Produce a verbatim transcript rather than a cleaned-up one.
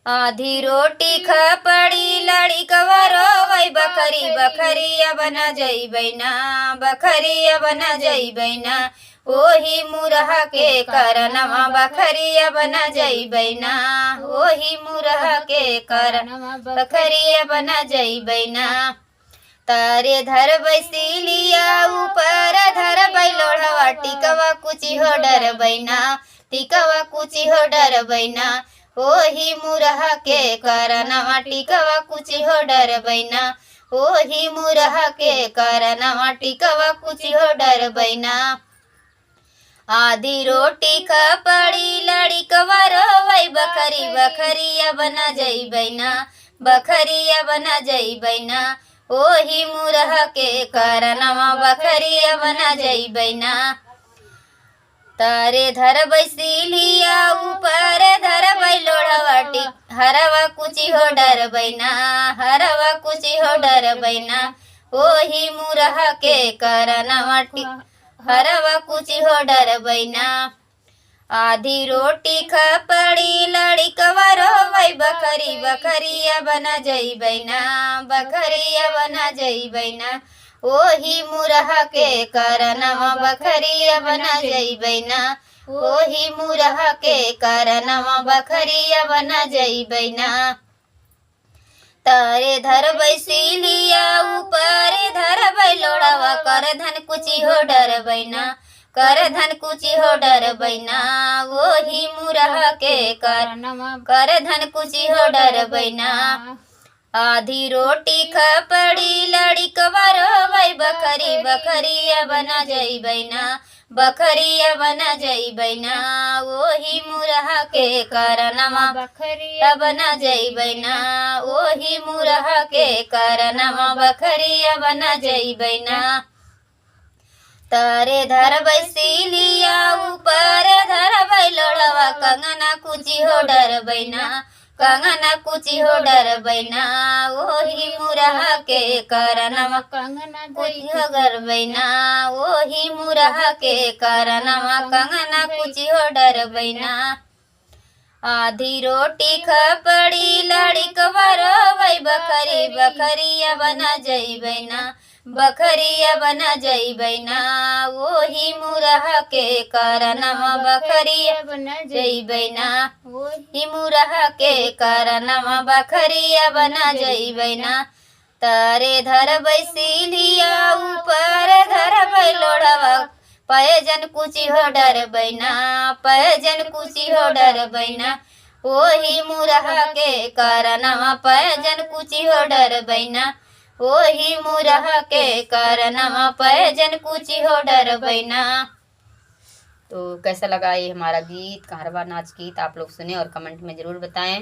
आधी रोटी खपड़ी लड़िकवा रोवै बखरी, बखरी अब न जइबै ना, बखरी अब न जइबै ना। ओही मुरहा के करनवा बखरी अब न जइबै ना, ओही मुरहा के करनवा बखरी अब न जइबै ना। तरे धरबै सिलिया ऊपर धरबै लोढ़वा, टिकवा कुची हो डरबै ना, टिकवा कुची हो डरबै ना। ओही मुरहा के करनवा टिकवा कुची हो डरबै ना, ओही मुरहा के करनवा टिकवा कुची हो डरबै ना। आधी रोटी खपड़ी लड़िकवा रोवै बखरी, बखरी अब न जइबै ना, बखरी अब न जइबै ना। ओही मुरहा के करनवा बखरी अब न जइबै ना। तरे धरबै सिलिया ऊपर धरबै लोढ़वा टिक, हरवा कुची हो डरबै ना, हरवा कुची हो डरबै ना। ओही मुरहा के करनवा टिक, हरवा कुची हो डरबै ना। आधी रोटी खपड़ी लड़िकवा रोवै बखरी, बखरी अब न जइबै ना, बखरी अब न जइबै ना। ओही मुरहा के करनवा बखरी अब न जइबै ना, ओही मुरहा के करनवा बखरी अब न जइबै ना। तरे धरबै सिलिया ऊपर धरबै लोढ़वा, करधन कुची हो डरबै ना, करधन कुची हो डरबै ना। ओही मुरहा के करनवा करधन कुची हो डरबै ना। आधी रोटी खपड़ी लड़िकवा रोवै बखरी, बखरी अब न जइबै ना, बखरी अब न जइबै ना। ओही मुरहा के करनवा बखरी अब न जइबै ना, ओही मुरहा के करनवा बखरी अब न जइबै ना। तरे धरबै सिलिया ऊपर धरबै लोढ़वा, कंगना कुची हो डरबै ना, कंगना कुची हो डरबै ना। ओही मुरहा के करनवा कंगना कुची हो डरबै ना, ओही मुरहा के करनवा कंगना कुची हो डरबै ना। आधी रोटी खपड़ी लड़िकवा रोवै बखरी, बखरी अब न जइबै ना, बखरी अब न जइबै ना। ओही मुरहा के करनवा बखरी अब न जइबै ना, ओही मुरहा के करनवा बखरी अब न जइबै ना। तरे धरबै सिलिया ऊपर धरबै लोढ़वा, पयजन कुची हो डरबै ना, पयजन कुची हो डरबै ना। ओही मुरहा के करनवा पयजन कुची हो डरबै ना, ओही मुरहा के करनवा पयजन कुची हो डरबै ना। तो कैसा लगा ये हमारा गीत, कहरवा नाच गीत, आप लोग सुने और comment में ज़रूर बताएं।